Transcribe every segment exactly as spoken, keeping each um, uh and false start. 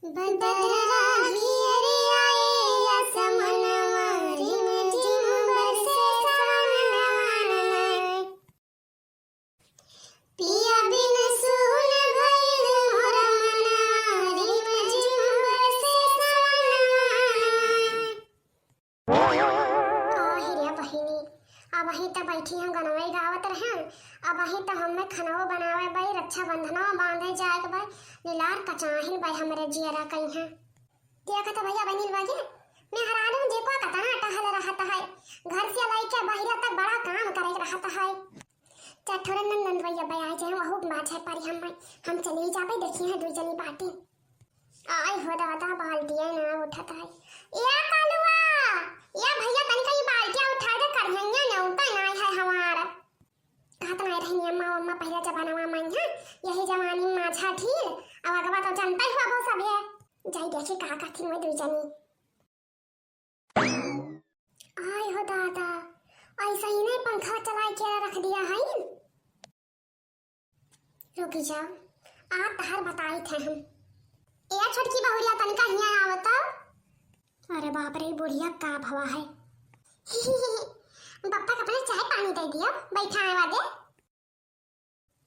बदरा घिर आए असमनवा, रिम झिम बरसे सवनवा। पिया बिन सुन भइल मोर मनवा, रिम झिम बरसे सवनवा। आहि रे बहिनी, अबहीं त बैठी हम गनवई गावत रहन, अबहीं त हमें खनवो बनावे बाई, रक्षाबंधनवा बांधे जाए के बाई, निलार कचाहिन बाई हमरे जियरा कइहाँ। देखत भइया बहिनी बाजे, मेहरारू जेको कतना टहल रहत है, घर से लइके बहिरा तक बड़ा काम करे के रहत है। चठोरे नंदन भइया बया जे वहू माझे परी हम, हम चली जाबे, देखी है दुई जनी बाटी। आय हो दादा, बाल्टिया ना उठत है। ए कालुआ, ए भइया, तनिका ई बाल्टिया उठा दे, करिहइया नेउता नाई है हमार। कहत नाई रहनी अम्मा, अम्मा पहिले जमानवा में है, यही जमानी में माझा ढील, अब अगवा तो जनता ही हुआ वो सब है। जाई देखी का कहती हुए दुई जनी। आय हो दादा, ऐसा ही नहीं पंखा चलाए के रख दिया है। रुक जाओ, आप तहार बताई थे हम। ए छोटकी बहुरिया, तनिका हियाँ आवत। अरे बाप रे, बुढ़िया का भवा है। बप्पा के अपने चाय पानी दे दियो, बैठा है वादे।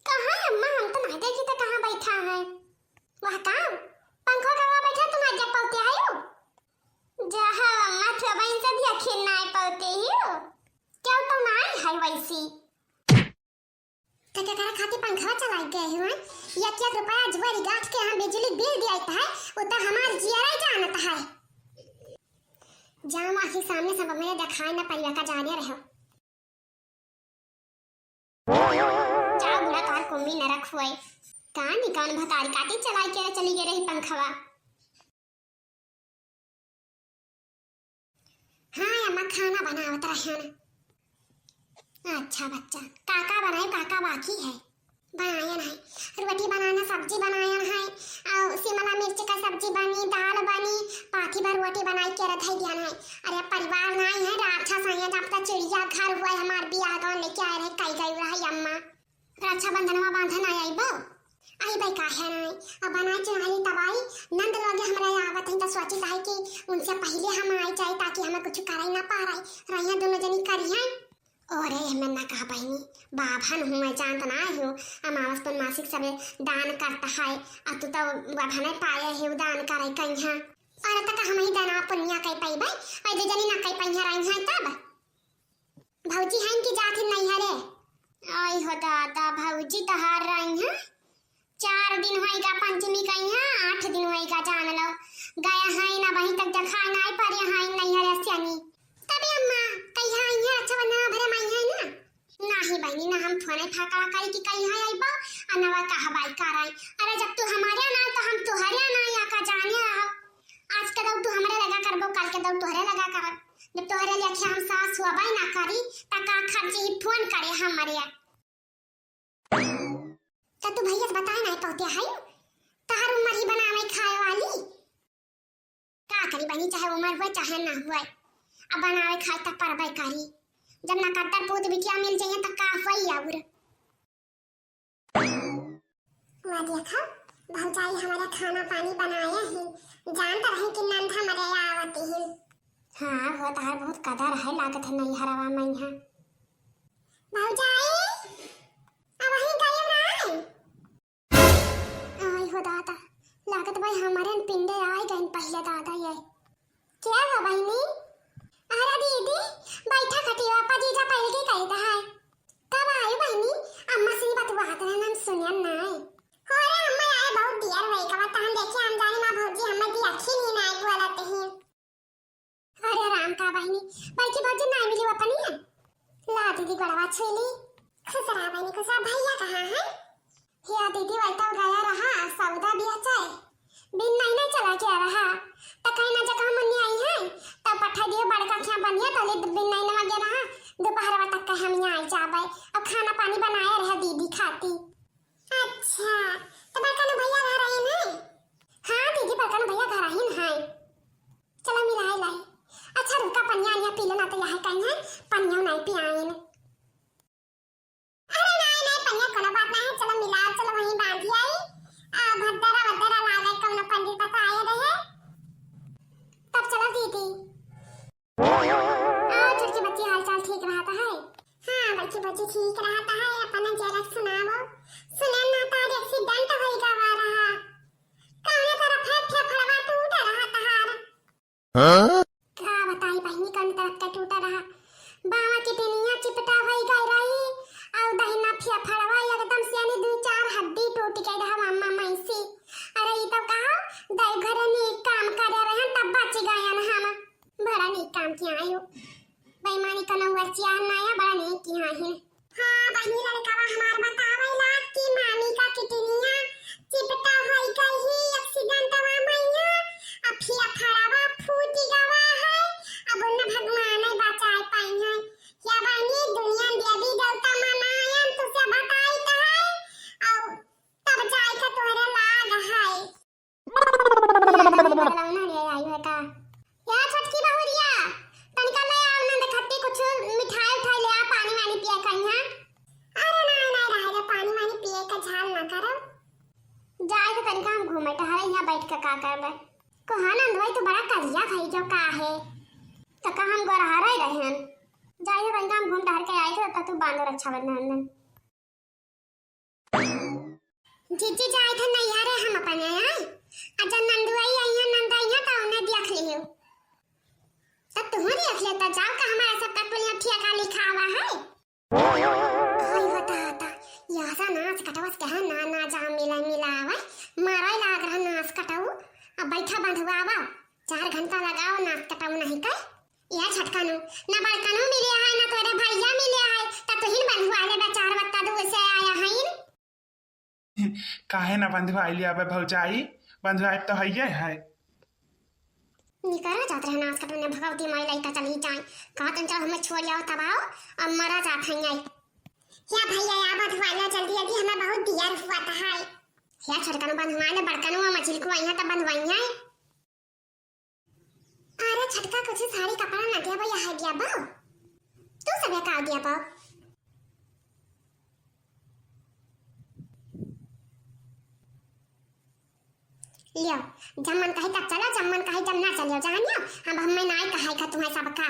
कहाँ है अम्मा? हम तो नहीं देखी तो कहाँ बैठा है। वह काम पंखवा करवा बैठा, तू ना जब पौते आयो। जा हो अम्मा, तू अब इनसे भी अखिल ना पौते ही हो। क्या तो ना है वैसी। तो क्या करे खातिर पंखवा चलाई गए हुए? एक एक रुपया जुआरी गाठ के हम बिजली बिल दिया है, वो तो हमार जियरा जानत है। जाओ आखिर सामने सब मेरे दिखाए ना परिवा का जाने रहो। जाओ बुढ़ा, तोहार कुम्मी नरक हुए। कान निकान भतारी काटी चलाई के चली गई रही पंखवा। हाँ अम्मा, खाना बनावत रहन। अच्छा बच्चा, का का बनाए, का का बाकी है? बनायन है, रोटी बनाना, सब्जी बनायन है, और शिमला मिर्च का सब्जी बनी, दाल बनी, पाथी भर रोटी बनाई के रख दियन है। अरे परिवार नाई है, राक्षस है, जब तक चिड़िया घर हुआ है, हमार बियाह गवन लेके आए रहे, कई गई रही अम्मा। रक्षाबंधनवा बांधन आई आई बो, आई बे काहे नाई, अब बनाई चुनाई तबाई, नंद लोग हमरा आवत हैं तो सोची है कि उनसे पहले हम आई जाए ताकि हमें कुछ कराई ना पा रही, रहिया दोनों जनी करिए। अरे, एहमे ना कहा बहिनी, बाभन हुए जानत ना हो, अमावस पुन्मासिक सबे दान करत है, आ तू तो बाभन पाए है, दान करे कइहाँ। अरे, त का हमही दान पुन्य कइ पइबे, अइ दू जनी ना कइ पइहाँ रही हैं तब। भौजी हैं कि जात ही नहीं है रे? आई हो दादा, भौजी तहार रही हैं। चार दिन होइगा पंचमी कइहाँ, आठ दिन होइगा जान लो। गया है ना, वहीं तक देखा नाई परे हैं नैहर से आनी। तबे अम्मा, कइहाँ आई है, रक्षाबंधन भरे माई है ना? नाही बहिनी, ना हम फोने फाकड़ा करी कि कइहाँ आइबा, आ ना वा कहबाई कराई। अरे जब तू हमारे ना तो हम तुहरे ना या का जाने रहो। आज के दौ तू हमरे लगा करबो, काल के दौ तुहरे लगा करब। जब तुहरे लेखे हम सास हुआ बाई ना करी, त का खर्ची फोन करे हमरे। त तू भैया से बताए नाई पौते है, तहार उम्र ही बनावे खाए वाली। का करी बहिनी, चाहे उम्र हुए चाहे ना हुए, अब बनावे खाए त परबे करी। जब नकद्दर पूत बिटिया मिल जाइए त का हुई और। वह देखा, भौजाई हमारे खाना पानी बनाए हैं, जानत रहे कि नंद हमारे आवत ही। हाँ, वो तहार बहुत कदर है, लागत है नैहरवा में यहाँ। भौजाई, अब वहीं गई ना। आई हो दादा, लागत भाई हमारे न पिंडे आई गइन पहिले दादा ये। क्या हुआ बहिनी? अरे दीदी, बैठा खटिया पर जीजा पहले की कही था है। कब आई बहिनी? अम्मा से ही बतुआत रहन, हम सुनियन ना है। हो रे अम्मा, आए बहुत दियर होई का बात हम देखे हम जाने ना भौजी, हमें दी अखी नहीं ना आई बोलत ही। अरे राम का बहिनी, बड़की भौजी नाई मिली वतनिया। ला दीदी गोड़वा छुई ली। खुश रहा बहिनी, खुश रहा। भैया कहाँ है? हिया दीदी वही तो गया रहा सौदा बेचे। बिन नहीं नहीं चला गया रहा। त कहीं ना जगह मुन्नी आई है, तब पठा दियो बड़का क्या बनिया तले बिन नहीं नवा गया रहा। दोपहरवा तक के हम यहाँ आई जाबे। अब खाना पानी बनाए रहे दीदी खाती। अच्छा, तो बड़का नु भैया घर आइन है? हाँ दीदी, बड़का नु भैया घर आइन है। चलो मिलाए लाई। अच्छा रुका, पनिया अनिया पी लेना तो यहाँ कहीं है, पनिया नहीं पियाइन। अरे नहीं नहीं, पनिया कोनो बात नहीं है, चलो मिला, चलो वहीं बांधी आई। आ भद्दरा वद्दरा लागे, कौनो पंडित बताए दे। हाँ? का बताई बहिनी, कौन तरफ का टूटा रहा। बावा किटनिया चिपटा होई गई रही, और दहिना फिया फड़वा एकदम से यानी दू चार हड्डी टूट गई रहा अम्मा मैसी। अरे ई तो कहा, देवघर नीक काम करे रहन तब बच गयन हम। बड़ा नीक काम किया आयो। बेईमानी कनो वर्चिया नाया, बड़ा नीक किया है। हाँ, बहिनी लड़कवा हमार बतावे लाग कि मामी का किटनिया चिपटा होई गई ही एक्सीडेंटवा मइया, आ फिया फड़वा फूटी गवा है, अब उन भगवान बचाए पाई है। या बहिनी दुनिया देवी देवता मनायन तुसे बताई तो है, और तब जाए के तोहरे लाग है। बदलौना ले आई है का? या छोटकी बहुरिया, तनिका ले आओ नंद खट्टी कुछ मिठाई उठाई ले आ, पानी वानी पिए का यहाँ। अरे नाहीं, नाहीं रहे रे, पानी वानी पिए का झाल ना करो। जाए तो तनिका हम घूमे टहरे, यहाँ बैठ के का करबे? को हाँ नंद भाई, तू बड़ा करिया भई जो का है? तो का हम गोरहरा ही रहन? जाए तो तनिका हम घूम टहर के आए थे, तब तू बांधो रक्षाबंधन में। जीजी जाए थे नैहरे हम अपने, आए। आ जब नंदुआई आई है, नंद आई है, तो उन्हें देख लियो। तब तुहूँ देख ले, तो जाओ का हमारा सब का कुल यहाँ ठेका लिखा हुआ है। आई बताता, यहाँ से नास कटवस के है, ना, ना जा मिला, मिला आवे। मारा ही लाग रहा नास कटऊ। अब बैठा बंधुआ आवा, चार घंटा लगाओ नास कटऊ नहीं कर। या छोटकनू, ना बड़कनू मिले है, ना तोरे भैया मिले है, त तुहिन बंधुआ ले बे, चार बत्ता दूर से आया है। काहे ना बंधुआई ले आवे भौजाई, बंधुआई तो हइये है। निकरा जात रहे नास कटऊ ने भगवती माई लइका चली जाए, कहा तुम चल हमें छोड़ आओ तब आओ, अब मरा जात है आई। या भैया या बंधुआ ले जल्दी जल्दी, हमें बहुत दियर हुआ था है। या छोटकनू बंधुआ ले, बड़कनू मझिलकू आई है तब बंधुआई है। अरे छोटका, कुछ साड़ी कपड़ा ना दिया बा, यहाँ दिया बा। तू सब का दिया बा? लियो, जब मन कही तब चलो, जब मन कही तब ना चलियो, जानियो, हम हमें नाई कहाई का तुम्हें सबका।